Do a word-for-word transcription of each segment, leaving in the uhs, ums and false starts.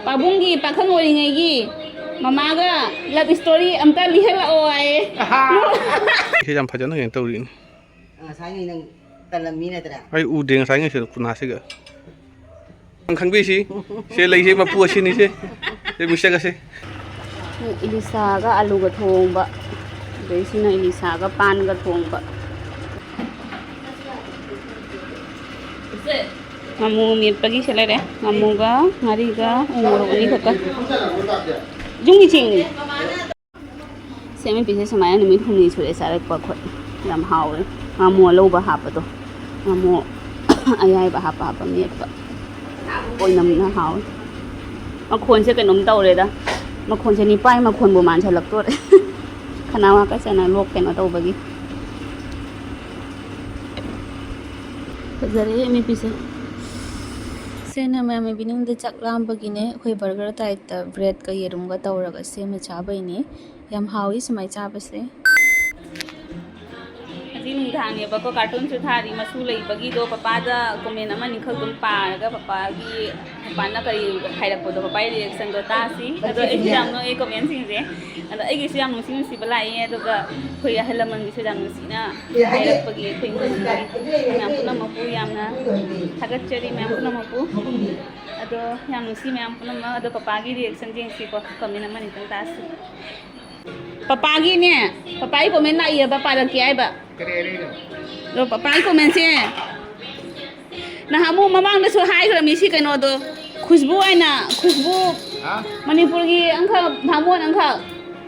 ꯄꯥꯕꯨꯡꯒꯤ ꯄꯥꯈꯪ ꯑꯣꯏꯔꯤꯉꯩꯒꯤ ꯃꯃꯥꯒ love story ꯑꯝꯇ ꯂꯤꯍꯜꯂꯛꯑꯣ ꯍꯥꯏꯌꯦ꯫ ꯏꯆꯦ ꯌꯥꯝ ꯐꯖꯅ ꯀꯩꯅꯣ ꯇꯧꯔꯤꯅꯤ꯫ ꯉꯁꯥꯏꯉꯩ ꯅꯪ ꯇꯜꯂꯝꯃꯤ ꯅꯠꯇ꯭ꯔꯥ? ꯑꯩ ꯎꯗꯦ ꯉꯁꯥꯏꯉꯩꯁꯦ ꯈꯨꯅꯥꯁꯤꯒ꯫ ꯅꯪ ꯈꯪꯕꯤꯁꯤ? ꯁꯦ ꯂꯩꯁꯦ ꯃꯄꯨ ꯑꯁꯤꯅꯤꯁꯦ꯫ ꯁꯦ ꯃꯤꯁꯛ ꯑꯁꯦ꯫ ꯏꯂꯤꯁꯥꯒ ꯑꯂꯨꯒ ꯊꯣꯡꯕ꯫ ꯑꯗꯩꯁꯤꯅ ꯏꯂꯤꯁꯥꯒ ꯄꯥꯟꯒ ꯊꯣꯡꯕ꯫ ꯉꯥꯃꯨ ꯃꯦꯠꯄꯒꯤꯁꯦ ꯂꯩꯔꯦ꯫ ꯉꯥꯃꯨꯒ ꯉꯥꯔꯤꯒ ꯎ ꯃꯣꯔꯣꯛ ꯑꯅꯤꯈꯛꯀ꯫ ꯌꯨꯝꯒꯤ ꯆꯦꯡꯅꯤ꯫ ꯁꯦꯝꯃꯤꯄꯤꯁꯦ ꯁꯨꯃꯥꯏꯅ ꯅꯨꯃꯤꯠ ꯍꯨꯝꯅꯤ ꯁꯨꯔꯦ ꯆꯥꯔꯛꯄ ꯑꯩꯈꯣꯏ꯫ ꯌꯥꯝ ꯍꯥꯎꯔꯦ꯫ ꯉꯥꯃꯨ ꯑꯂꯧꯕ ꯍꯥꯞꯄꯗꯣ꯫ ꯉꯥꯃꯨ ꯑꯌꯥꯏꯕ ꯍꯥꯞꯄ ꯍꯥꯞꯄ ꯃꯦꯠꯄ꯫ ꯑꯣꯏꯅꯝꯅ ꯍꯥꯎꯋꯦ꯫ ꯃꯈꯣꯟꯁꯦ ꯀꯩꯅꯣꯝ ꯇꯧꯔꯦꯗ꯫ ꯃꯈꯣꯟꯁꯦ ꯅꯤꯄꯥꯏ ꯃꯈꯣꯟꯕꯨ ꯃꯥꯟꯁꯜꯂꯛꯇꯣꯔꯦ꯫ ꯈꯅꯥꯎ ꯍꯥꯀꯠꯆꯅ ꯂꯣꯛ ꯀꯩꯅꯣ ꯇꯧꯕꯒꯤ꯫ ꯐꯖꯔꯦ ꯃꯦꯠꯄꯤꯁꯦ꯫ ꯁꯦꯅ ꯃꯌꯥꯝ ꯏꯚꯤꯅꯤꯡꯗ ꯆꯥꯛ ꯂꯥꯝꯕꯒꯤꯅꯦ ꯑꯩꯈꯣꯏ ꯕꯔꯒꯔ ꯇꯥꯏꯞꯇ ꯕ꯭ꯔꯦꯗꯀ ꯌꯦꯔꯨꯝꯒ ꯇꯧꯔꯒ ꯁꯦꯝꯃ ꯆꯥꯕꯩꯅꯦ꯫ ꯌꯥꯝ ꯍꯥꯎꯏ ꯁꯨꯃꯥꯏ ꯆꯥꯕꯁꯦ꯫ ꯉꯁꯤ ꯅꯨꯡꯗꯥꯡꯅꯦꯕꯀꯣ, ꯀꯥꯔꯇꯨꯟꯁꯨ ꯊꯥꯔꯤ, ꯃꯁꯨ ꯂꯩꯕꯒꯤꯗꯣ ꯄꯄꯥꯗ ꯀꯣꯃꯦꯟ ꯑꯃꯅꯤꯈꯛ ꯑꯗꯨꯝ ꯄꯥꯔꯒ ꯄꯄꯥꯒꯤ, ꯄꯄꯥꯅ ꯀꯔꯤ ꯍꯥꯏꯔꯛꯄꯗꯣ, ꯄꯄꯥꯒꯤ ꯔꯤꯌꯦꯛꯁꯟꯗꯣ ꯇꯥꯁꯤ꯫ ꯑꯗꯣ ꯑꯩꯁꯨ ꯌꯥꯝ ꯅꯣꯛꯑꯦ ꯀꯣꯃꯦꯟꯁꯤꯡꯁꯦ꯫ ꯑꯗꯣ ꯑꯩꯒꯤꯁꯨ ꯌꯥꯝ ꯅꯨꯡꯁꯤ ꯅꯨꯡꯁꯤꯕ ꯂꯥꯛꯑꯦ, ꯑꯗꯨꯒ ꯑꯩꯈꯣꯏ ꯑꯍꯜ ꯂꯃꯟꯒꯤꯁꯨ ꯌꯥꯝ ꯅꯨꯡꯁꯤꯅ ꯍꯥꯏꯔꯛꯄꯒꯤ ꯑꯩꯈꯣꯏ ꯏꯃꯨꯡꯒꯤ ꯃꯌꯥꯝ ꯄꯨꯝꯅꯃꯛꯄꯨ ꯌꯥꯝꯅ ꯊꯥꯒꯠꯆꯔꯤ, ꯃꯌꯥꯝ ꯄꯨꯝꯅꯃꯛꯄꯨ꯫ ꯑꯗꯣ ꯌꯥꯝ ꯅꯨꯡꯁꯤ ꯃꯌꯥꯝ ꯄꯨꯝꯅꯃꯛ꯫ ꯑꯗꯣ ꯄꯄꯥꯒꯤ ꯔꯤꯌꯦꯛꯁꯟ ꯌꯦꯡꯁꯤꯀꯣ, ꯀꯣꯃꯦꯟ ꯑꯃꯅꯤꯇꯪ ꯇꯥꯁꯤ꯫ ꯄꯄꯥꯒꯤꯅꯦ, ꯄꯄꯥꯒꯤ ꯀꯣꯃꯦꯟ ꯂꯥꯛꯏꯌꯦꯕ, ꯄꯥꯔꯛꯀꯦ ꯍꯥꯏꯕ꯫ ꯀꯔꯤ ꯍꯥꯏꯔꯛꯏꯅꯣ? ꯑꯗꯣ ꯄꯄꯥꯒꯤ ꯀꯣꯃꯦꯟꯁꯦ, ꯅꯍꯥꯟꯃꯨꯛ ꯃꯃꯥꯡꯗꯁꯨ ꯍꯥꯏꯈ꯭ꯔꯕꯅꯤ ꯁꯤ ꯀꯩꯅꯣꯗꯣ, ꯈꯨꯁꯕꯨ ꯍꯥꯏꯅ, ꯈꯨꯁꯕꯨ, ꯍꯥ? ꯃꯅꯤꯄꯨꯔꯒꯤ ꯑꯪꯈꯛ, ꯚꯥꯃꯣꯟ ꯑꯪꯈꯛ,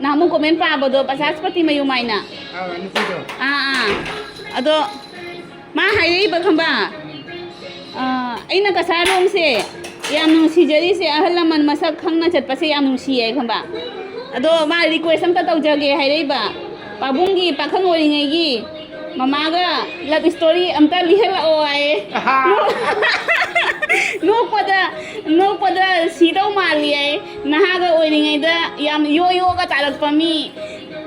ꯅꯍꯥꯟꯃꯨꯛ ꯀꯣꯃꯦꯟ ꯄꯥꯕꯗꯣ, ꯕꯖꯥꯖꯄꯇꯤ ꯃꯌꯨꯝ ꯍꯥꯏꯅ꯫ ꯑꯥ, ꯅꯨꯄꯤꯗꯣ꯫ ꯑꯥ, ꯑꯥ꯫ ꯑꯗꯣ ꯃꯥ ꯍꯥꯏꯔꯛꯏꯕ ꯈꯪꯕ, ꯑꯥ, ꯑꯩꯅ ꯀꯁꯥꯔ ꯔꯣꯝꯁꯦ ꯌꯥꯝ ꯅꯨꯡꯁꯤꯖꯔꯤꯁꯦ, ꯑꯍꯜ ꯂꯃꯟ ꯃꯁꯛ ꯈꯪꯅ ꯆꯠꯄꯁꯦ ꯌꯥꯝ ꯅꯨꯡꯁꯤꯌꯦ ꯈꯪꯕ꯫ ꯑꯗꯣ ꯃꯥ ꯔꯤꯀ꯭ꯋꯦꯁ ꯑꯝꯇ ꯇꯧꯖꯒꯦ ꯍꯥꯏꯔꯛꯏꯕ, ꯄꯥꯕꯨꯡꯒꯤ ꯄꯥꯈꯪ ꯑꯣꯏꯔꯤꯉꯩꯒꯤ ꯃꯃꯥꯒ ꯂꯞ ꯏꯁꯇꯣꯔꯤ ꯑꯝꯇ ꯂꯤꯍꯜꯂꯛꯑꯣ ꯍꯥꯏꯌꯦ꯫ ꯑꯍꯥ꯫ ꯅꯣꯛꯄꯗ, ꯅꯣꯛꯄꯗ ꯁꯤꯗꯧ ꯃꯥꯜꯂꯤ ꯍꯥꯏꯌꯦ꯫ ꯅꯍꯥꯒ ꯑꯣꯏꯔꯤꯉꯩꯗ ꯌꯥꯝ ꯌꯣ ꯌꯣꯒ ꯇꯥꯔꯛꯄ ꯃꯤ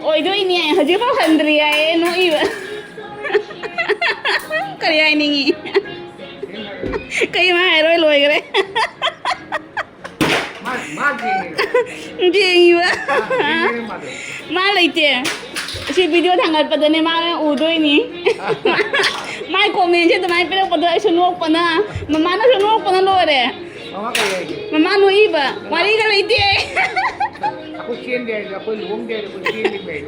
ꯑꯣꯏꯗꯣꯏꯅꯦ, ꯍꯧꯖꯤꯛꯐꯥꯎ ꯍꯟꯗ꯭ꯔꯤ ꯍꯥꯏꯌꯦ ꯅꯣꯛꯏꯕ꯫ ꯀꯔꯤ ꯍꯥꯏꯅꯤꯡꯉꯤ? ꯀꯩꯝ ꯍꯥꯏꯔꯣꯏ, ꯂꯣꯏꯈ꯭ꯔꯦ꯫ ꯃꯥ ꯌꯦꯡꯉꯤꯕ꯫ ꯃꯥ ꯂꯩꯇꯦ꯫ ꯁꯤ ꯚꯤꯗꯤꯑꯣ ꯊꯥꯡꯒꯠꯄꯗꯅꯦ ꯃꯥ ꯎꯗꯣꯏꯅꯤ꯫ ꯃꯥꯏ ꯀꯣꯃꯦꯟꯁꯦ ꯑꯗꯨꯃꯥꯏꯅ ꯄꯤꯔꯛꯄꯗꯣ ꯑꯩꯁꯨ ꯅꯣꯛꯄꯅ, ꯃꯃꯥꯅꯁꯨ ꯅꯣꯛꯄꯅ ꯂꯣꯏꯔꯦ꯫ ꯃꯃꯥ ꯀꯩ ꯍꯥꯏꯒꯦ? ꯃꯃꯥ ꯅꯣꯛꯏꯕ, ꯋꯥꯔꯤꯒ ꯂꯩꯇꯦ꯫ ꯑꯩꯈꯣꯏ ꯆꯦꯟꯗꯦ ꯍꯥꯏꯗꯤ, ꯑꯩꯈꯣꯏ ꯂꯨꯍꯣꯡꯗꯦ ꯍꯥꯏꯗꯤ, ꯑꯩꯈꯣꯏ ꯆꯦꯟꯗꯦ ꯍꯥꯏꯗꯤ꯫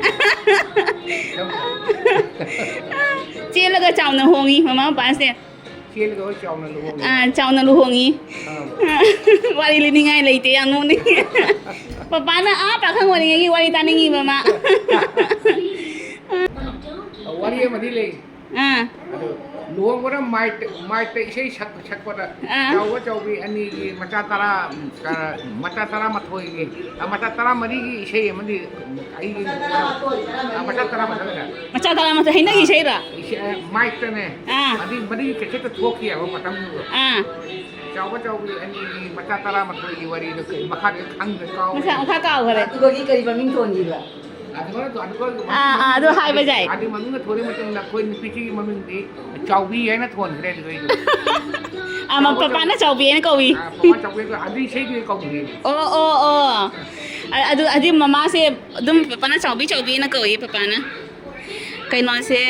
ꯆꯦꯜꯂꯒ ꯆꯥꯎꯅ ꯍꯣꯡꯉꯤ ꯃꯃꯥ ꯃꯄꯥꯁꯦ꯫ ꯆꯦꯜꯂꯒ ꯍꯣꯏ ꯆꯥꯎꯅ ꯂꯨꯍꯣꯡꯉꯤ꯫ ꯑꯥ, ꯆꯥꯎꯅ ꯂꯨꯍꯣꯡꯉꯤ꯫ ꯑꯥ꯫ ꯋꯥꯔꯤ ꯂꯤꯅꯤꯡꯉꯥꯏ ꯂꯩꯇꯦ, ꯌꯥꯝ ꯅꯣꯛꯅꯤꯡꯉꯤ꯫ ꯄꯄꯥꯅ ꯑꯥ ꯄꯥꯈꯪ ꯑꯣꯏꯔꯤꯉꯩꯒꯤ ꯋꯥꯔꯤ ꯇꯥꯅꯤꯡꯉꯤꯕ ꯃꯥ꯫ ꯋꯥꯔꯤ ꯑꯃꯗꯤ ꯂꯩ꯫ ꯑꯥ꯫ ꯑꯗꯨ ꯂꯨꯍꯣꯡꯕꯅ ꯃꯥꯏꯛꯇ, ꯃꯥꯏꯛꯇ ꯏꯁꯩ ꯁꯛ-, ꯁꯛꯄꯗ ꯑꯥ꯫ ꯆꯥꯎꯕ ꯆꯥꯎꯕꯤ ꯑꯅꯤꯒꯤ ꯃꯆꯥ ꯇꯔꯥ, ꯀ-, ꯃꯆꯥ ꯇꯔꯥꯃꯥꯊꯣꯏꯒꯤ, ꯑ, ꯃꯆꯥ ꯇꯔꯥꯃꯔꯤꯒꯤ ꯏꯁꯩ ꯑꯃꯗꯤ ꯑꯩꯒꯤ, ꯑ, ꯃꯆꯥ ꯇꯔꯥꯃꯥꯊꯣꯏꯗ꯫ ꯃꯆꯥ ꯇꯔꯥꯃꯥꯊꯣꯏ ꯍꯩꯅꯒꯤ ꯏꯁꯩꯔꯣ? ꯏꯁꯩ, ꯑ, ꯃꯥꯏꯛꯇꯅꯦ꯫ ꯑꯥ꯫ ꯑꯗꯨ ꯃꯗꯨꯒꯤ ꯀꯦꯁꯦꯠꯇ ꯊꯣꯛꯈꯤ ꯍꯥꯏꯕ ꯃꯇꯝꯗꯨꯗ꯫ ꯑꯥ꯫ ꯆꯥꯎꯕ ꯆꯥꯎꯕꯤ ꯑꯅꯤꯒꯤ ꯃꯆꯥ ꯇꯔꯥꯃꯥꯊꯣꯏꯒꯤ ꯋꯥꯔꯤꯗꯣ ꯀꯩ ꯃꯈꯥꯗꯤ ꯈꯪꯗ꯭ꯔꯦ, ꯀꯥꯎꯔꯦ꯫ ꯃꯁꯥ ꯃꯈꯥ ꯀꯥꯎꯈ꯭ꯔꯦ꯫ ꯑꯗꯨꯒꯒꯤ ꯀꯔꯤ ꯃꯃꯤꯡ ꯊꯣꯟꯈꯤꯕ? ꯑꯗꯨꯃꯥꯏꯅ ꯇꯧ-, ꯑꯗꯨꯒ ꯑꯥ, ꯑꯥ, ꯑꯗꯨ ꯍꯥꯏꯕ ꯌꯥꯏ꯫ ꯑꯗꯨ ꯃꯃꯤꯡꯒ ꯊꯣꯟꯕ ꯃꯇꯝꯗ ꯑꯩꯈꯣꯏ ꯅꯨꯄꯤꯁꯤꯒꯤ ꯃꯃꯤꯡꯗꯤ ꯆꯥꯎꯕꯤ ꯍꯥꯏꯅ ꯊꯣꯟꯈ꯭ꯔꯦ ꯑꯗꯨꯗꯩꯗꯤ꯫ ꯑꯥ, ꯃ-, ꯆꯥꯎꯕ ꯄꯄꯥꯅ ꯆꯥꯎꯕꯤ꯫ ꯆꯥꯎꯕꯤ ꯍꯥꯏꯅ ꯀꯧꯏ꯫ ꯑꯥ, ꯄꯄꯥ ꯆꯥꯎꯕꯤ ꯍꯥꯏꯅ ꯑꯗꯨ ꯏꯁꯩꯗꯨꯒꯤ ꯀꯧꯈ꯭ꯔꯦ꯫ ꯑꯣ, ꯑꯣ, ꯑꯣ꯫ ꯑ-, ꯑꯗꯨ, ꯑꯗꯨ ꯃꯃꯥꯁꯦ ꯑꯗꯨꯝ ꯄꯄꯥꯅ ꯆꯥꯎꯕꯤ, ꯆꯥꯎꯕꯤꯅ ꯀꯧꯏ ꯄꯄꯥꯅ꯫ ꯀꯩꯅꯣꯁꯦ,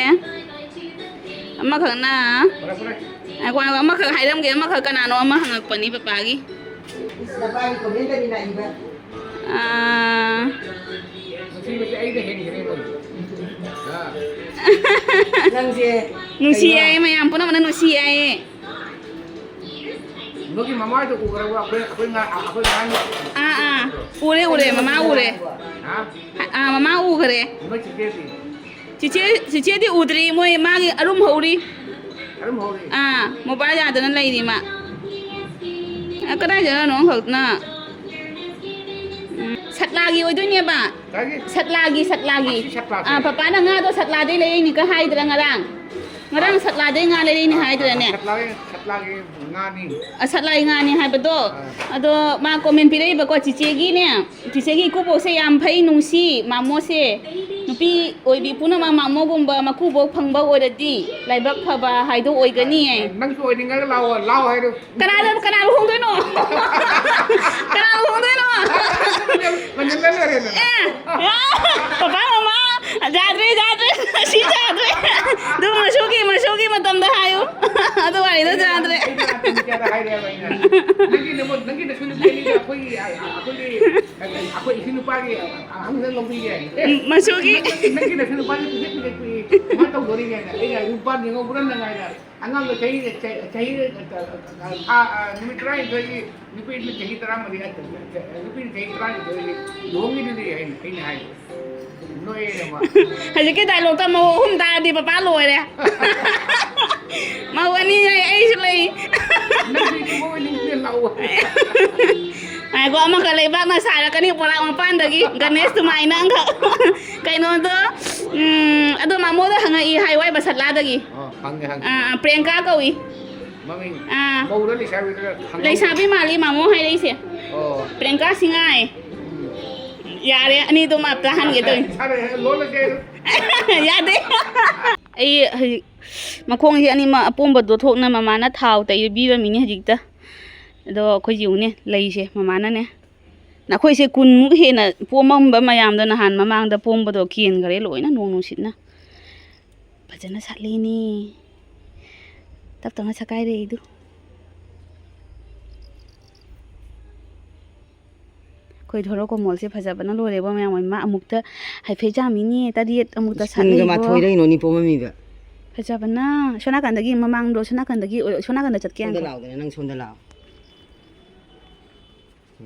ꯑꯃꯈꯛꯅ, ꯐꯔꯦ, ꯐꯔꯦ꯫ ꯉꯥꯏꯈꯣ, ꯉꯥꯏꯈꯣ, ꯑꯃꯈꯛ ꯍꯥꯏꯔꯝꯒꯦ, ꯑꯃꯈꯛ ꯀꯅꯥꯅꯣ ꯑꯃ ꯍꯪꯉꯛꯄꯅꯤ ꯄꯄꯥꯒꯤ꯫ ꯏꯁ, ꯅꯄꯥꯒꯤ comment ꯑꯅꯤ ꯂꯥꯛꯏꯕ꯫ ꯑꯥ꯫ ꯅꯨꯡꯁꯤꯕꯁꯦ ꯑꯩꯅ ꯍꯦꯟꯈ꯭ꯔꯦ ꯃꯣꯏ꯫ ꯑꯥ꯫ ꯅꯪꯁꯦ ꯅꯨꯡꯁꯤ ꯀꯩꯅꯣ? ꯍꯥꯏꯌꯦ, ꯃꯌꯥꯝ ꯄꯨꯝꯅꯃꯛꯅ ꯅꯨꯡꯁꯤ ꯍꯥꯏꯌꯦ꯫ ꯅꯣꯏꯒꯤ ꯃꯃꯥꯏꯗꯣ ꯎꯈ꯭ꯔꯕ? ꯑꯩꯈꯣꯏ, ꯑꯩꯈꯣꯏ ꯉꯥ-, ꯑꯩꯈꯣꯏ ꯉꯥꯏ-, ꯑꯥ, ꯑꯥ꯫ ꯎꯔꯦ, ꯎꯔꯦ, ꯃꯃꯥ ꯎꯔꯦ꯫ ꯍꯥ? ꯑꯥ, ꯃꯃꯥ ꯎꯈ꯭ꯔꯦ꯫ ꯅꯣꯏ ꯆꯤꯆꯦꯗꯤ? ꯆꯤꯆꯦ, ꯆꯤꯆꯦꯗꯤ ꯎꯗ꯭ꯔꯤ, ꯃꯣꯏ ꯃꯥꯒꯤ ꯑꯔꯨꯝ ꯍꯧꯔꯤ꯫ ꯑꯔꯨꯝ ꯍꯧꯔꯤ? ꯑꯥ, mobile ꯌꯥꯗꯅ ꯂꯩꯔꯤ ꯃꯥ꯫ ꯑ, ꯀꯗꯥꯏꯗꯅꯣ ꯑꯃꯈꯛꯅ? ꯎꯝ, ꯁꯠꯂꯥꯒꯤ ꯑꯣꯏꯗꯣꯏꯅꯦꯕ꯫ ꯀꯥꯏꯒꯤ? ꯁꯠꯂꯥꯒꯤ, ꯁꯠꯂꯥꯒꯤ꯫ ꯉꯁꯤ ꯁꯠꯂꯥꯁꯦ? ꯑꯥ, ꯄꯄꯥꯅ ꯉꯥꯗꯣ ꯁꯠꯂꯥꯗꯩ ꯂꯩꯔꯛꯏꯅꯤꯒ ꯍꯥꯏꯗ꯭ꯔꯥ ꯉꯔꯥꯡ? ꯉꯔꯥꯡ ꯁꯠꯂꯥꯗꯩ ꯉꯥ ꯂꯩꯔꯛꯏꯅꯤ ꯍꯥꯏꯗ꯭ꯔꯅꯦ? ꯁꯠꯂꯥꯒꯤ, ꯁꯠꯂꯥꯒꯤ ꯉꯥꯅꯤ꯫ ꯑ, ꯁꯠꯂꯥꯒꯤ ꯉꯥꯅꯤ ꯍꯥꯏꯕꯗꯣ꯫ ꯑꯥ꯫ ꯑꯗꯣ ꯃꯥ comment ꯄꯤꯔꯛꯏꯕꯀꯣ, ꯆꯤꯆꯦꯒꯤꯅꯦ, ꯆꯤꯆꯦꯒꯤ ꯏꯀꯨꯕꯣꯛꯁꯦ ꯌꯥꯝ ꯐꯩ, ꯅꯨꯡꯁꯤ, ꯃꯥꯃꯣꯁꯦ꯫ ꯅꯨꯄꯤ ꯑꯣꯏꯕꯤ ꯄꯨꯝꯅꯃꯛ ꯃꯥꯃꯣꯒꯨꯝꯕ ꯃꯀꯨꯕꯣꯛ ꯐꯪꯕ ꯑꯣꯏꯔꯗꯤ ꯂꯥꯏꯕꯛ ꯐꯕ ꯍꯥꯏꯗꯣ ꯑꯣꯏꯒꯅꯤ꯫ ꯅꯪꯁꯨ ꯑꯣꯏꯅꯤꯡꯉꯒ ꯂꯥꯛꯑꯣ, ꯂꯥꯛꯑꯣ ꯍꯥꯏꯔꯣ꯫ ꯀꯅꯥꯗ, ꯀꯅꯥ ꯂꯨꯍꯣꯡꯗꯣꯏꯅꯣ? ꯀꯅꯥ ꯂꯨꯍꯣꯡꯗꯣꯏꯅꯣ? ꯑꯦ, ꯄꯄꯥ ꯃꯃꯥ, ꯌꯥꯗ꯭ꯔꯦ, ꯌꯥꯗ꯭ꯔꯦ, ꯁꯤ ꯌꯥꯗ꯭ꯔꯦ꯫ ꯑꯗꯨ ꯃꯁꯨꯒꯤ, ꯃꯁꯨꯒꯤ ꯃꯇꯝꯗ ꯍꯥꯏꯌꯨ꯫ ꯑꯗꯨ ꯋꯥꯔꯤꯗꯣ ꯌꯥꯗ꯭ꯔꯦ꯫ ꯑꯩꯅ ꯇꯨꯡ ꯀꯌꯥꯗ ꯍꯥꯏꯔꯦꯕ ꯑꯩꯅ? ꯅꯪꯒꯤ ꯅꯃꯣ-, ꯅꯪꯒꯤ ꯅꯁꯨ ꯅꯨꯄꯤ ꯑꯅꯤꯗꯣ ꯑꯩꯈꯣꯏꯒꯤ, ꯑꯩꯈꯣꯏꯒꯤ, ꯑꯩꯈꯣꯏ ꯏꯁꯨ ꯅꯨꯄꯥꯒꯤ ꯑꯉꯥꯡꯗ ꯂꯧꯕꯤꯒꯦ꯫ ꯃꯁꯨꯒꯤ꯫ ꯅꯪꯒꯤ, ꯅꯪꯒꯤ ꯅꯁꯨ ꯅꯨꯄꯥꯒꯤ ꯄꯤꯖꯦꯠ ꯄꯤꯖꯦꯠ ꯄꯤ-, ꯀꯃꯥꯏꯅ ꯇꯧꯗꯣꯔꯤꯒꯦ? ꯑꯩꯅ ꯅꯨꯄꯥ ꯌꯦꯡꯍꯧꯕ꯭ꯔꯥ ꯅꯪ ꯍꯥꯏꯅ꯫ ꯑꯉꯥꯡꯗꯣ ꯆꯍꯤ, ꯆꯍꯤ, ꯆꯍꯤ, ꯊꯥ, ꯑ, ꯅꯨꯃꯤꯠ ꯇꯔꯥꯅꯤꯊꯣꯏꯒꯤ, ꯅꯨꯄꯤꯗꯨꯅ ꯆꯍꯤ ꯇꯔꯥꯃꯔꯤ, ꯅꯨꯄꯤꯅ ꯆꯍꯤ ꯇꯔꯥꯅꯤꯊꯣꯏꯒꯤ ꯂꯨꯍꯣꯡꯉꯤꯗꯨꯗꯤ ꯑꯩꯅ, ꯑꯩꯅ ꯍꯥꯏꯕ꯫ ꯅꯣꯛꯑꯦꯅꯦ ꯃꯥ꯫ ꯍꯧꯖꯤꯛꯀꯤ dialogue ꯇꯣ ꯃꯧ ꯑꯍꯨꯝ ꯇꯥꯔꯗꯤ ꯄꯄꯥ ꯂꯣꯏꯔꯦ꯫ ꯃꯧ ꯑꯅꯤ ꯂꯩ, ꯑꯩꯁꯨ ꯂꯩ꯫ ꯅꯪꯁꯨ ꯏꯀꯨꯕꯣꯛ ꯑꯣꯏꯅꯤꯡꯉꯦ ꯂꯥꯛꯑꯣ꯫ ꯉꯥꯏꯈꯣ, ꯑꯃꯈꯛ ꯂꯩꯕꯥꯛꯅ ꯁꯥꯔꯛꯀꯅꯤ ꯄꯣꯂꯥꯡ ꯃꯄꯥꯟꯗꯒꯤ, ꯒꯅꯦꯁ ꯗꯨꯃꯥꯏꯅ ꯑꯃꯈꯛ꯫ ꯀꯩꯅꯣꯗꯣ, ꯎꯝ, ꯑꯗꯣ ꯃꯥꯃꯣꯗ ꯍꯪꯉꯛꯏ ꯍꯥꯏ ꯋꯥꯏ ꯕꯁꯟꯂꯥꯗꯒꯤ꯫ ꯑꯣ, ꯍꯪꯉꯦ, ꯍꯪꯉꯦ꯫ ꯑꯥ, ꯑꯥ, ꯄ꯭ꯔꯤꯌꯥꯡꯀꯥ ꯀꯧꯏ꯫ ꯃꯃꯤꯡ ꯑꯥ꯫ ꯃꯧꯔ ꯂꯩꯁꯥꯕꯤꯔ ꯈꯪꯍꯧꯗꯦ꯫ ꯂꯩꯁꯥꯕꯤ ꯃꯥꯜꯂꯤ ꯃꯥꯃꯣ ꯍꯥꯏꯔꯛꯏꯁꯦ꯫ ꯑꯣ꯫ ꯄ꯭ꯔꯤꯌꯥꯡꯀꯥ ꯁꯤꯡꯉꯥꯏ꯫ ꯎꯝ꯫ ꯌꯥꯔꯦ, ꯑꯅꯤꯗꯣ ꯃꯥꯞ ꯇꯥꯍꯟꯒꯦ ꯇꯧꯔꯤꯅꯦ꯫ ꯁꯥꯔꯦ, ꯂꯣꯜꯂꯒꯦ꯫ ꯌꯥꯗꯦ꯫ ꯑꯩ ꯍꯧꯖꯤꯛ ꯃꯈꯣꯡꯁꯦ ꯑꯅꯤꯃꯛ ꯑꯄꯣꯝꯕꯗꯣ ꯊꯣꯛꯅ ꯃꯃꯥꯅ ꯊꯥꯎ ꯇꯩꯕꯤꯔꯝꯃꯤꯅꯦ ꯍꯧꯖꯤꯛꯇ꯫ ꯑꯗꯣ ꯑꯩꯈꯣꯏ ꯌꯦꯡꯉꯨꯅꯦ, ꯂꯩꯁꯦ ꯃꯃꯥꯅꯅꯦ꯫ ꯅꯈꯣꯏꯁꯦ ꯀꯨꯟꯃꯨꯛ ꯍꯦꯟꯅ ꯄꯣꯝꯃꯝꯕ ꯃꯌꯥꯝꯗꯣ ꯅꯍꯥꯟ ꯃꯃꯥꯡꯗ ꯄꯣꯝꯕꯗꯣ ꯀꯦꯟꯈꯔꯦ ꯂꯣꯏꯅ ꯅꯣꯡ ꯅꯨꯡꯁꯤꯠꯅ꯫ ꯐꯖꯅ ꯁꯥꯠꯂꯤꯅꯦ꯫ ꯇꯞ ꯇꯞꯅ ꯁꯛꯀꯥꯏꯔꯛꯏꯗꯨ꯫ ꯑꯩꯈꯣꯏ ꯙꯣꯔꯣ ꯀꯣꯃꯣꯜꯁꯦ ꯐꯖꯕꯅ ꯂꯣꯏꯔꯦꯕꯣ ꯃꯌꯥꯝ꯫ ꯃꯥ ꯑꯃꯨꯛꯇ ꯍꯥꯏꯐꯦꯠ ꯌꯥꯝꯃꯤꯅꯦ, ꯇꯔꯦꯠ ꯑꯃꯨꯛꯇ ꯏꯁ, ꯀꯨꯟꯒ ꯁꯥꯠꯂꯛꯏꯕꯣ꯫ ꯃꯥꯊꯣꯏꯔ ꯀꯩꯅꯣꯅꯤ ꯄꯣꯝꯃꯝꯃꯤꯕ꯫ ꯐꯖꯕꯅ꯫ ꯁꯣꯝ ꯅꯥꯀꯟꯗꯒꯤ ꯃꯃꯥꯡꯗꯣ, ꯁꯣꯝ ꯅꯥꯀꯟꯗꯒꯤ ꯑꯣꯏ-, ꯁꯣꯝ ꯅꯥꯀꯟꯗ ꯆꯠꯀꯦ ꯁꯣꯝꯗ ꯌꯥꯝꯀꯣ꯫ ꯂꯥꯛꯑꯣꯗꯅ, ꯅꯪ ꯁꯣꯝꯗ ꯂꯥꯛꯑꯣ꯫ ꯁꯦ꯫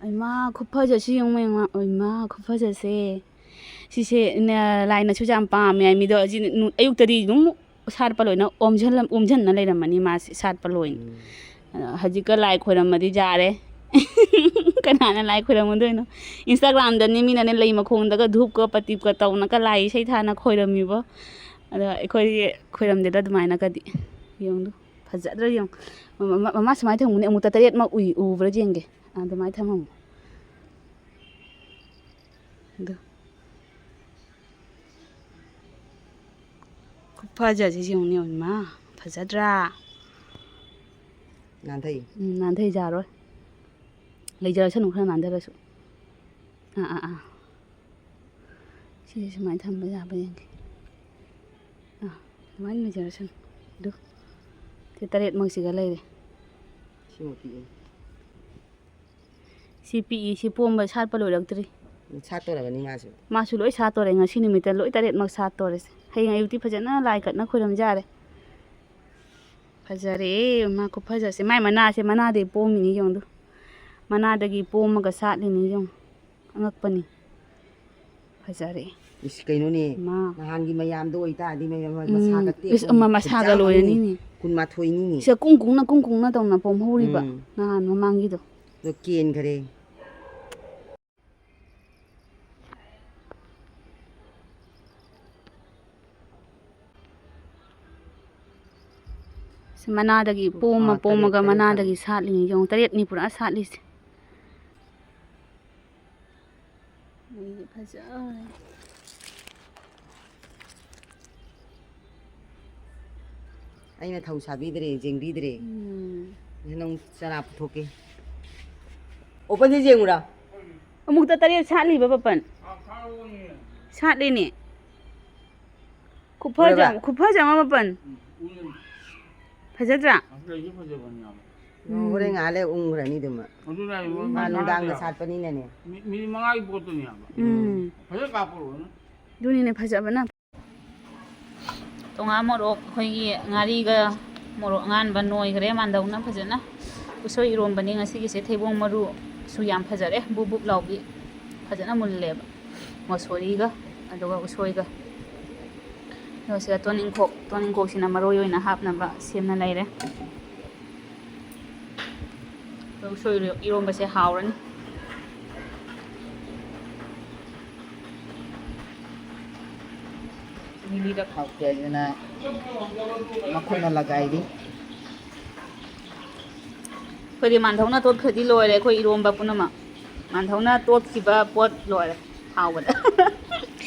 ꯑꯩꯃꯥ, ꯈꯨꯐꯖꯁꯤ ꯌꯦꯡꯉꯨ, ꯌꯦꯡꯉꯨ꯫ ꯑꯩꯃꯥ, ꯈꯨꯐꯖꯁꯦ꯫ ꯁꯤꯁꯦ, ꯅ-, ꯂꯥꯏꯅꯁꯨ ꯌꯥꯝ ꯄꯥꯝꯃꯦ ꯍꯥꯏ ꯃꯤꯗꯣ꯫ ꯑꯁꯤ ꯅꯨ-, ꯑꯌꯨꯛꯇꯗꯤ ꯑꯗꯨꯝ ꯁꯥꯠꯄ ꯂꯣꯏꯅ ꯑꯣꯝꯁꯤꯜꯂ-, ꯑꯣꯝꯁꯤꯟꯅ ꯂꯩꯔꯝꯃꯅꯤ ꯃꯥꯁꯦ, ꯁꯥꯠꯄ ꯂꯣꯏꯅ꯫ ꯎꯝ꯫ ꯑ, ꯍꯧꯖꯤꯛꯀ ꯂꯥꯏ ꯈꯣꯏꯔꯝꯃꯗꯤ ꯌꯥꯔꯦ꯫ ꯀꯅꯥꯅ ꯂꯥꯏ ꯈꯣꯏꯔꯝꯃꯨꯗꯣꯏꯅꯣ? Instagram-ꯗꯅꯦ ꯃꯤꯅꯅꯦ ꯂꯩ ꯃꯈꯣꯡꯗꯒ ꯙꯨꯞꯀ ꯄꯇꯤꯞꯀ ꯇꯧꯅꯒ ꯂꯥꯏ ꯏꯁꯩ ꯊꯥꯅ ꯈꯣꯏꯔꯝꯃꯤꯕꯣ꯫ ꯑꯗꯣ ꯑꯩꯈꯣꯏꯗꯤ ꯈꯣꯏꯔꯝꯗꯦꯗ ꯑꯗꯨꯃꯥꯏꯅꯒꯗꯤ꯫ ꯌꯦꯡꯉꯨ꯫ ꯐꯖꯗ꯭ꯔꯥ ꯌꯦꯡꯉꯨ꯫ ꯃꯃꯥ, ꯃꯃꯥ ꯁꯨꯃꯥꯏꯅ ꯊꯝꯃꯨꯅꯦ, ꯑꯃꯨꯛꯇ ꯇꯔꯦꯠꯃꯛ ꯎꯏ-, ꯎꯕ꯭ꯔꯥ ꯌꯦꯡꯒꯦ꯫ ꯑꯥ, ꯑꯗꯨꯃꯥꯏꯅ ꯊꯝꯃꯝꯃꯣ꯫ ꯑꯗꯨ꯫ ꯈꯨꯐꯖꯁꯤ ꯌꯦꯡꯉꯨꯅꯦ, ꯏꯃꯥ꯫ ꯐꯖꯗ꯭ꯔꯥ? ꯅꯥꯟꯊꯩ꯫ ꯎꯝ, ꯅꯥꯟꯊꯩ ꯌꯥꯔꯣꯏ꯫ ꯂꯩꯖꯔꯁꯅꯨ ꯈꯔ ꯅꯥꯟꯊꯔꯁꯨ꯫ ꯑꯥ, ꯑꯥ, ꯑꯥ꯫ ꯁꯤꯁꯦ ꯁꯨꯃꯥꯏꯅ ꯊꯝꯕ ꯌꯥꯕ꯭ꯔꯥ ꯌꯦꯡꯒꯦ꯫ ꯑꯥ, ꯑꯗꯨꯃꯥꯏꯅ ꯂꯩꯖꯔꯁꯅꯨ꯫ ꯑꯗꯨ ꯁꯤ ꯇꯔꯦꯠꯃꯛꯁꯤꯒ ꯂꯩꯔꯦ꯫ ꯁꯤꯃ ꯄꯤꯛꯑꯦ꯫ ꯁꯤ ꯄꯤꯛꯏ, ꯁꯤ ꯄꯣꯝꯕ ꯁꯥꯠꯄ ꯂꯣꯏꯔꯛꯇ꯭ꯔꯤ꯫ ꯁꯥꯠꯇꯣꯔꯕꯅꯤ ꯃꯥꯁꯨ꯫ ꯃꯥꯁꯨ ꯂꯣꯏ ꯁꯥꯠꯇꯣꯔꯦ꯫ ꯉꯁꯤ ꯅꯨꯃꯤꯠꯇ ꯂꯣꯏ ꯇꯔꯦꯠꯃꯛ ꯁꯥꯠꯇꯣꯔꯦꯁꯦ꯫ ꯍꯌꯦꯡ ꯑꯌꯨꯛꯇꯤ ꯐꯖꯅ ꯂꯥꯏ ꯀꯠꯅ ꯈꯣꯏꯔꯝ ꯌꯥꯔꯦ꯫ ꯐꯖꯔꯦ ꯃꯥ ꯈꯨꯐꯖꯁꯦ꯫ ꯃꯥꯏ ꯃꯅꯥꯁꯦ, ꯃꯅꯥꯗꯩ ꯄꯣꯝꯃꯤꯅꯤ ꯌꯦꯡꯉꯨ꯫ ꯃꯅꯥꯗꯒꯤ ꯄꯣꯝꯃꯒ ꯁꯥꯠꯂꯤꯅꯤ ꯌꯦꯡꯉꯨ꯫ ꯑꯉꯛꯄꯅꯤ꯫ ꯐꯖꯔꯦ꯫ ꯏꯁ, ꯀꯩꯅꯣꯅꯦ, ꯃꯥ꯫ ꯅꯍꯥꯟꯒꯤ ꯃꯌꯥꯝꯗꯣ ꯑꯣꯏꯇꯥꯔꯗꯤ ꯃꯌꯥꯝ ꯎꯝ꯫ ꯃꯁꯥꯒ ꯇꯦꯛꯄ ꯏꯁ, ꯑꯃ ꯃꯁꯥꯒ ꯈꯨꯠꯆꯥꯝ ꯑꯃꯅꯤ꯫ ꯂꯣꯏꯔꯅꯤꯅꯦ꯫ ꯀꯨꯟꯃꯥꯊꯣꯏꯅꯤꯅꯦ꯫ ꯁꯤꯗ ꯀꯨꯡ ꯀꯨꯡꯅ, ꯀꯨꯡ ꯀꯨꯡꯅ ꯇꯧꯅ ꯄꯣꯝꯍꯧꯔꯤꯕ ꯎꯝ꯫ ꯅꯍꯥꯟ ꯃꯃꯥꯡꯒꯤꯗꯣ꯫ ꯑꯗꯣ ꯀꯦꯟꯈꯔꯦ꯫ ꯁꯤ ꯃꯅꯥꯗꯒꯤ ꯄꯣꯝꯃ ꯑꯥ, ꯄꯣꯝꯃꯒ ꯇꯔꯦꯠ, ꯇꯔꯦꯠ ꯃꯅꯥꯗꯒꯤ ꯁꯥꯠꯂꯤ꯫ ꯁꯥꯠꯂꯤꯅꯤ꯫ ꯌꯦꯡꯉꯨ, ꯇꯔꯦꯠꯅꯤ ꯄꯨꯔꯥ ꯁꯥꯠꯂꯤꯁꯦ꯫ ꯑꯩꯗꯤ ꯐꯖꯔꯦ꯫ ꯑꯩꯅ ꯊꯧ ꯁꯥꯕꯤꯗ꯭ꯔꯦ, ꯌꯦꯡꯕꯤꯗ꯭ꯔꯦ꯫ ꯎꯝ꯫ ꯅꯪ ꯆꯔꯥ ꯄꯨꯊꯣꯛꯀꯦ꯫ ꯑꯣꯄꯟꯁꯦ ꯌꯦꯡꯉꯨꯔꯥ? ꯑꯃꯨꯛꯇ ꯇꯔꯦꯠ ꯁꯥꯠꯂꯤꯕ ꯄꯥꯄꯟ? ꯁꯥꯠꯂꯤꯅꯦ꯫ ꯈꯨꯐꯖ-, ꯎꯔꯕ? ꯈꯨꯐꯖ ꯑꯃ ꯄꯥꯄꯟ꯫ ꯎꯝ, ꯎꯝ꯫ ꯐꯖꯗ꯭ꯔꯥ? ꯑꯁ, ꯂꯩꯁꯨ ꯐꯖꯕꯅꯤ ꯌꯥꯝ꯫ ꯎꯝ꯫ ꯍꯣꯔꯦꯟ ꯉꯥꯏꯍꯥꯛ ꯂꯩ ꯎꯪꯈ꯭ꯔꯅꯤ ꯑꯗꯨꯃ꯫ ꯑꯗꯨꯅ ꯑꯩ ꯃꯥ ꯃꯥ ꯅꯨꯡꯗꯥꯡꯗ ꯊꯥꯔꯒ ꯁꯥꯠꯄꯅꯤꯅꯅꯦ꯫ ꯃꯤ-, ꯃꯤꯅꯤꯠ ꯃꯉꯥꯒꯤ ꯄꯣꯠꯇꯨꯅꯦ ꯍꯥꯏꯕ꯫ ꯎꯝ꯫ ꯐꯖꯅ ꯀꯥꯞꯄꯛꯑꯣꯅ꯫ ꯑꯗꯨꯅꯤꯅꯦ ꯐꯖꯕꯅ꯫ ꯇꯣꯉꯥꯟ ꯃꯣꯔꯣꯛ ꯑꯩꯈꯣꯏꯒꯤ ꯉꯥꯔꯤꯒ ꯃꯣꯔꯣꯛ ꯑꯉꯥꯟꯕ ꯅꯣꯏꯈ꯭ꯔꯦ ꯃꯥꯟꯗꯧꯅ ꯐꯖꯅ꯫ ꯎꯁꯣꯏ ꯏꯔꯣꯝꯕꯅꯤ ꯉꯁꯤꯒꯤꯁꯦ꯫ ꯊꯩꯕꯣꯡ ꯃꯔꯨꯁꯨ ꯌꯥꯝ ꯐꯖꯔꯦ, ꯕꯨꯞ ꯕꯨꯞ ꯂꯥꯎꯕꯤ꯫ ꯐꯖꯅ ꯃꯨꯜꯂꯦꯕ꯫ ꯃꯁꯣꯔꯤꯒ ꯑꯗꯨꯒ ꯎꯁꯣꯏꯒ꯫ ꯑꯗꯨꯒ ꯁꯤꯗ ꯇꯣꯅꯤꯡꯈꯣꯛ, ꯇꯣꯅꯤꯡꯈꯣꯛꯁꯤꯅ ꯃꯔꯣꯏ ꯑꯣꯏꯅ ꯍꯥꯞꯅꯕ ꯁꯦꯝꯅ ꯂꯩꯔꯦ꯫ ꯑꯗꯣ ꯎꯁꯣꯏ ꯏꯔꯣꯝꯕꯁꯦ ꯍꯥꯎꯔꯅꯤ꯫ ꯂꯤꯂꯤꯗ ꯈꯥꯎ ꯀꯌꯥꯁꯤꯅ ꯃꯈꯨꯠꯅ ꯂꯒꯥꯏꯔꯤ꯫ ꯑꯩꯈꯣꯏꯗꯤ ꯃꯥꯟꯙꯧꯅ ꯇꯣꯠꯈ꯭ꯔꯗꯤ ꯂꯣꯏꯔꯦ ꯑꯩꯈꯣꯏ ꯏꯔꯣꯝꯕ ꯄꯨꯝꯅꯃꯛ꯫ ꯃꯥꯟꯙꯧꯅ ꯇꯣꯠꯈꯤꯕ ꯄꯣꯠ ꯂꯣꯏꯔꯦ ꯍꯥꯎꯕꯗ꯫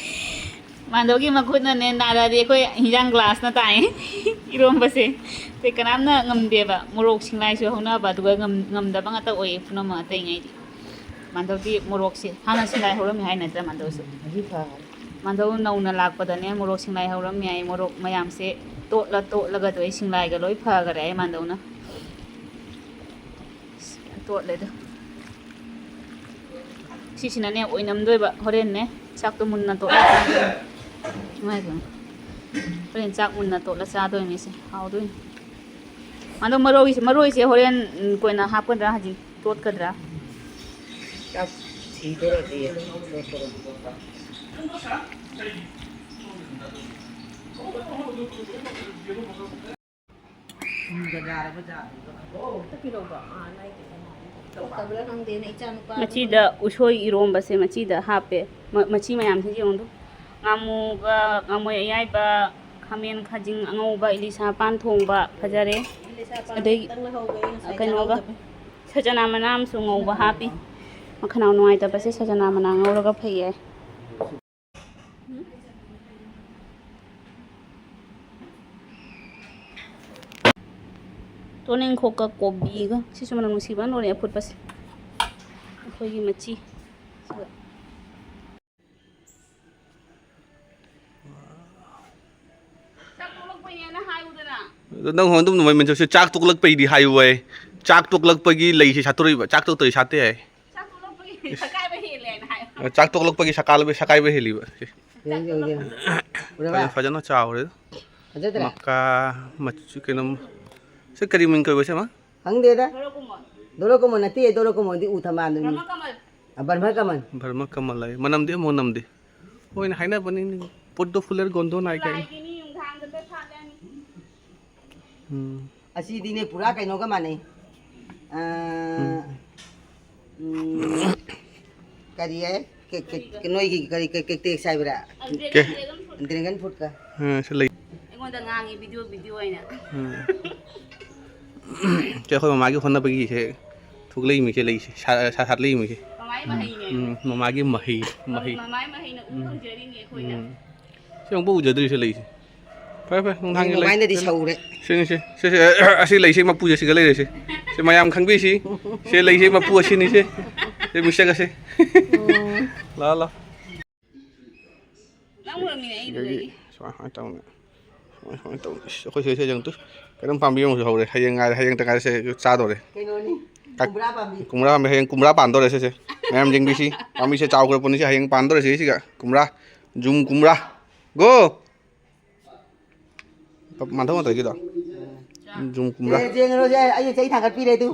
ꯃꯥꯟꯙꯧꯒꯤ ꯃꯈꯨꯠꯅꯅꯦ ꯅꯥꯔꯛꯑꯗꯤ ꯑꯩꯈꯣꯏ ꯍꯤꯟꯖꯥꯡ ꯒ꯭ꯂꯥꯁꯅ ꯇꯥꯏ꯫ ꯏꯔꯣꯝꯕꯁꯦ ꯑꯇꯩ ꯀꯅꯥꯝꯅ ꯉꯝꯗꯦꯕ꯫ ꯃꯣꯔꯣꯛ ꯁꯤꯡꯂꯥꯏꯁꯨ ꯍꯧꯅꯕ, ꯑꯗꯨꯒ ꯉꯝ-, ꯉꯝꯗꯕ ꯉꯥꯛꯇ ꯑꯣꯏꯌꯦ ꯄꯨꯝꯅꯃꯛ ꯑꯇꯩꯉꯩꯗꯤ꯫ ꯃꯥꯟꯗꯧꯗꯤ ꯃꯣꯔꯣꯛꯁꯦ ꯍꯥꯟꯅ ꯁꯤꯡꯂꯥꯏ ꯍꯧꯔꯝꯃꯤ ꯍꯥꯏ ꯅꯠꯇ꯭ꯔꯥ ꯃꯥꯟꯗꯧꯁꯨ? ꯍꯧꯖꯤꯛ ꯐꯈ꯭ꯔꯦ꯫ ꯃꯥꯟꯗꯧ ꯅꯧꯅ ꯂꯥꯛꯄꯗꯅꯦ ꯃꯣꯔꯣꯛ ꯁꯤꯡꯂꯥꯏ ꯍꯧꯔꯝꯃꯤ ꯍꯥꯏ꯫ ꯃꯣꯔꯣꯛ ꯃꯌꯥꯝꯁꯦ ꯇꯣꯠꯂ ꯇꯣꯠꯂꯒ ꯇꯧꯏ꯫ ꯁꯤꯡꯂꯥꯏꯒ ꯂꯣꯏ ꯐꯈꯔꯦ ꯍꯥꯏ ꯃꯥꯟꯗꯧꯅ꯫ ꯇꯣꯠꯂꯦꯗ꯫ ꯁꯤꯁꯤꯅꯅꯦ ꯑꯣꯏꯅꯝꯗꯣꯏꯕ꯫ ꯍꯣꯔꯦꯟꯅꯦ ꯆꯥꯛꯇꯣ ꯃꯨꯟꯅ ꯇꯣꯠꯂ ꯆꯥꯗꯣꯏꯅꯤ꯫ ꯏꯃꯥꯏ ꯄꯦꯝꯃ꯫ ꯍꯣꯔꯦꯟ ꯆꯥꯛ ꯃꯨꯟꯅ ꯇꯣꯠꯂ ꯆꯥꯗꯣꯏꯅꯤ ꯁꯦ꯫ ꯍꯥꯎꯗꯣꯏꯅꯤ꯫ ꯑꯗꯣ ꯃꯔꯣꯏꯁꯦ, ꯃꯔꯣꯏꯁꯦ ꯍꯣꯔꯦꯟ, ꯎꯝ, ꯀꯣꯟꯅ ꯍꯥꯞꯀꯗ꯭ꯔꯥ? ꯍꯧꯖꯤꯛ ꯇꯣꯠꯀꯗ꯭ꯔꯥ? ꯆꯥꯛ ꯊꯤꯗꯣꯔꯗꯤ ꯇꯣꯠꯄꯗꯣ꯫ ꯃꯆꯤꯗ ꯎꯁꯣꯏ ꯏꯔꯣꯝꯕꯁꯦ ꯃꯆꯤꯗ ꯍꯥꯞꯄꯦ꯫ ꯃ-, ꯃꯆꯤ ꯃꯌꯥꯝꯁꯦ ꯌꯦꯡꯉꯨ꯫ ꯉꯥꯃꯨꯒ ꯉꯥꯃꯣꯏ ꯑꯌꯥꯏꯕ, ꯈꯥꯃꯦꯟ ꯈꯥꯖꯤꯡ ꯑꯉꯧꯕ, ꯏꯂꯤꯁꯥ ꯄꯥꯟ ꯊꯣꯡꯕ ꯐꯖꯔꯦ꯫ ꯑꯗꯩ ꯀꯩꯅꯣꯒ ꯁꯖꯅꯥ ꯃꯅꯥ ꯑꯃꯁꯨ ꯉꯧꯕ ꯍꯥꯞꯄꯤ꯫ ꯃꯈꯅꯥꯎ ꯅꯨꯡꯉꯥꯏꯇꯕꯁꯦ ꯁꯖꯅꯥ ꯃꯅꯥ ꯉꯧꯔꯒ ꯐꯩꯌꯦ꯫ ꯇꯣꯅꯤꯡꯈꯣꯛꯀ ꯀꯣꯕꯤꯒ꯫ ꯁꯤꯁꯨ ꯃꯅꯝ ꯅꯨꯡꯁꯤꯕꯅ ꯂꯣꯏꯔꯦ ꯑꯐꯨꯠꯄꯁꯦ꯫ ꯑꯩꯈꯣꯏꯒꯤ ꯃꯆꯤ꯫ ꯆꯥꯛ ꯇꯣꯛꯂꯛꯄꯩꯅꯦꯅ ꯍꯥꯏꯌꯨꯗꯅ꯫ ꯑꯗꯣ ꯅꯪ ꯑꯗꯨꯝ ꯅꯨꯡꯉꯥꯏꯃꯟ ꯆꯠꯁꯦ꯫ ꯆꯥꯛ ꯇꯣꯛꯂꯛꯄꯩꯗꯤ ꯍꯥꯏꯌꯨ ꯍꯥꯏ꯫ ꯆꯥꯛ ꯇꯣꯛꯂꯛꯄꯒꯤ ꯂꯩꯁꯦ ꯁꯥꯠꯇꯣꯔꯛꯏꯕ꯫ ꯆꯥꯛ ꯇꯣꯛꯇ꯭ꯔꯗꯤ ꯁꯥꯠꯇꯦ ꯍꯥꯏ꯫ ꯆꯥꯛ ꯇꯣꯛꯂꯛꯄꯒꯤ ꯁꯀꯥꯏꯕ ꯍꯦꯜꯂꯦ ꯍꯥꯏꯅ ꯍꯥꯏꯌꯨ꯫ ꯆꯥꯛ ꯇꯣꯛꯂꯛꯄꯒꯤ ꯁꯀꯥꯏꯕ, ꯁꯀꯥꯏꯕ ꯍꯦꯜꯂꯤꯕ꯫ ꯌꯦꯡꯒꯦ, ꯌꯦꯡꯒꯦ꯫ ꯎꯔꯕ? ꯐꯖ-, ꯐꯖꯅ ꯆꯥꯎꯔꯦ꯫ ꯐꯖꯗ꯭ꯔꯥ? ꯃꯀꯥ ꯃꯆꯨ ꯀꯩꯅꯣꯝ꯫ ꯁꯤ ꯀꯔꯤ ꯃꯤꯡ ꯀꯧꯕ ꯁꯤ ꯑꯃ? ꯈꯪꯗꯦꯗ꯫ ꯗꯣꯔꯣꯀꯨꯃꯣꯟ꯫ ꯗꯣꯔꯣꯀꯨꯃꯣꯟ ꯅꯠꯇꯦ, ꯗꯣꯔꯣꯀꯨꯃꯣꯟꯗꯤ ꯎ ꯊꯝꯕꯥꯜꯗꯨꯅꯤ꯫ ꯕ꯭ꯔꯍ꯭ꯃꯀꯃꯜ꯫ ꯑ, ꯕ꯭ꯔꯍ꯭ꯃꯀꯃꯜ꯫ ꯕ꯭ꯔꯍ꯭ꯃꯀꯃꯜ ꯍꯥꯏ꯫ ꯃꯅꯝꯗꯤ ꯑꯃꯨꯛ ꯅꯝꯗꯦ꯫ ꯃꯣꯏꯅ ꯍꯥꯏꯅꯕꯅꯤꯅꯦ, ꯄꯣꯠꯇꯣ ꯐꯨꯂꯔ ꯒꯣꯟꯗꯣꯟ ꯍꯥꯏ ꯀꯥꯏꯅ꯫ ꯂꯥꯏꯒꯤꯅꯤ, ꯅꯨꯡꯗꯥꯡꯗ ꯁꯥꯠꯂꯅꯤ꯫ ꯎꯝ꯫ ꯑꯁꯤꯗꯤꯅꯦ, ꯄꯨꯔꯥ ꯀꯩꯅꯣꯒ ꯃꯥꯟꯅꯩ꯫ ꯑ, ꯎꯝ꯫ ꯎꯝ, ꯀꯔꯤ ꯍꯥꯏ? ꯀꯦ-, ꯀꯦ-, ꯀꯦ-, ꯅꯣꯏꯒꯤ ꯀꯔꯤ, ꯀꯦ-, ꯀꯦꯛꯇꯦꯛꯁ ꯍꯥꯏꯕ꯭ꯔꯥ? ꯗ꯭ꯔꯦꯒꯟ, ꯀꯦ-, ꯗ꯭ꯔꯦꯒꯟ ꯐ꯭ꯔꯨꯠꯀ꯫ ꯑ, ꯁꯤ ꯂꯩ꯫ ꯑꯩꯉꯣꯟꯗ ꯉꯥꯡꯉꯤ, ꯚꯤꯗꯤꯑꯣ, ꯚꯤꯗꯤꯑꯣ ꯑꯣꯏꯅ꯫ ꯎꯝ꯫ ꯁꯤ ꯑꯩꯈꯣꯏ ꯃꯃꯥꯒꯤ ꯍꯣꯠꯅꯕꯒꯤꯁꯦ ꯊꯣꯛꯂꯛꯏꯃꯤꯁꯦ ꯂꯩꯁꯦ, ꯁꯥ-, ꯁꯥ-, ꯁꯥꯠꯂꯛꯏꯃꯤꯁꯦ꯫ ꯃꯃꯥꯏ ꯃꯍꯩꯅꯦ꯫ ꯎꯝ, ꯃꯃꯥꯒꯤ ꯃꯍꯩ, ꯃꯍꯩ꯫ ꯃꯃꯥꯏ ꯃꯍꯩꯅ ꯎ ꯎꯝ꯫ ꯐꯪꯖꯔꯤꯅꯦ ꯑꯩꯈꯣꯏꯅ꯫ ꯎꯝ꯫ ꯁꯤ ꯑꯃꯨꯛꯐꯥꯎ ꯎꯖꯗ꯭ꯔꯤ ꯁꯤ ꯂꯩꯁꯦ꯫ ꯐꯔꯦ, ꯐꯔꯦ, ꯅꯨꯡꯗꯥꯡꯒꯤ ꯂꯩ꯫ ꯃꯃꯥꯏꯅꯗꯤ ꯁꯧꯔꯦ꯫ ꯁꯤꯅꯤ, ꯁꯤ, ꯁꯤ, ꯁꯤ, ꯑꯁꯤ ꯂꯩꯁꯦ ꯃꯄꯨꯁꯦ ꯁꯤꯒ ꯂꯩꯔꯦ ꯁꯤ꯫ ꯁꯤ ꯃꯌꯥꯝ ꯈꯪꯕꯤꯁꯤ꯫ ꯁꯤ ꯂꯩꯁꯦ ꯃꯄꯨ ꯑꯁꯤꯅꯤ ꯁꯤ꯫ ꯁꯤ ꯃꯨꯁꯤꯒꯁꯦ꯫ ꯂꯥꯛꯑꯣ, ꯂꯥꯛꯑꯣ꯫ ꯅꯪ ꯎꯔꯝꯃꯤꯅꯦ ꯑꯩ ꯁꯤꯗꯒꯤ ꯎꯔꯝꯃꯤ꯫ ꯁꯨꯃꯥꯏ, ꯁꯨꯃꯥꯏꯅ ꯇꯧꯅꯤ꯫ ꯁꯨꯃꯥꯏ, ꯁꯨꯃꯥꯏꯅ ꯇꯧꯅꯤ꯫ ꯏꯁ, ꯑꯩꯈꯣꯏ ꯁꯤꯗ ꯁꯤꯗ ꯌꯦꯡꯉꯨ ꯇꯨ꯫ ꯀꯩꯅꯣꯝ ꯄꯥꯝꯕꯤ ꯑꯃꯁꯨ ꯍꯧꯔꯦ꯫ ꯍꯌꯦꯡ ꯉꯥꯏꯔꯦ, ꯍꯌꯦꯡꯇ ꯉꯥꯏꯔꯦ ꯁꯦ ꯆꯥꯗꯣꯔꯦ꯫ ꯀꯩꯅꯣꯅꯤ, ꯀꯛ-, ꯀꯨꯝꯕ꯭ꯔꯥ ꯄꯥꯝꯕꯤ꯫ ꯀꯨꯝꯕ꯭ꯔꯥ ꯄꯥꯝꯕꯤ, ꯍꯌꯦꯡ ꯀꯨꯝꯕ꯭ꯔꯥ ꯄꯥꯟꯗꯣꯔꯦ ꯁꯤꯁꯦ꯫ ꯃꯌꯥꯝ ꯌꯦꯡꯕꯤꯁꯤ꯫ ꯄꯥꯝꯕꯤꯁꯦ ꯆꯥꯎꯈ꯭ꯔꯄꯣꯠꯅꯤ ꯁꯤ, ꯍꯌꯦꯡ ꯄꯥꯟꯗꯣꯔꯦ ꯁꯤ, ꯁꯤꯒ꯫ ꯀꯨꯝꯕ꯭ꯔꯥ, ꯖꯨꯝ ꯀꯨꯝꯕ꯭ꯔꯥ꯫ ꯒꯣ! ꯃꯥꯟꯊꯧ ꯃꯥꯟꯊꯧꯒꯤꯗꯣ꯫ ꯖꯨꯝ ꯀꯨꯝꯕ꯭ꯔꯥ꯫ ꯑꯦ, ꯌꯦꯡꯉꯔꯣꯏꯁꯦ, ꯑꯩ ꯆꯩ ꯊꯥꯡꯒꯠꯄꯤꯔꯦ ꯑꯗꯨ꯫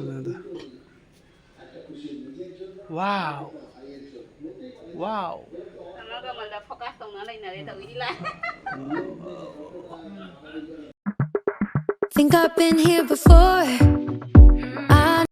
Wow. Wow. ꯑꯃꯒ ꯑꯃꯒ focus ꯇꯧꯅ ꯂꯩꯅꯔꯦ ꯇꯧꯔꯤꯁꯤ ꯂꯥꯏ꯫ Think I've been here before.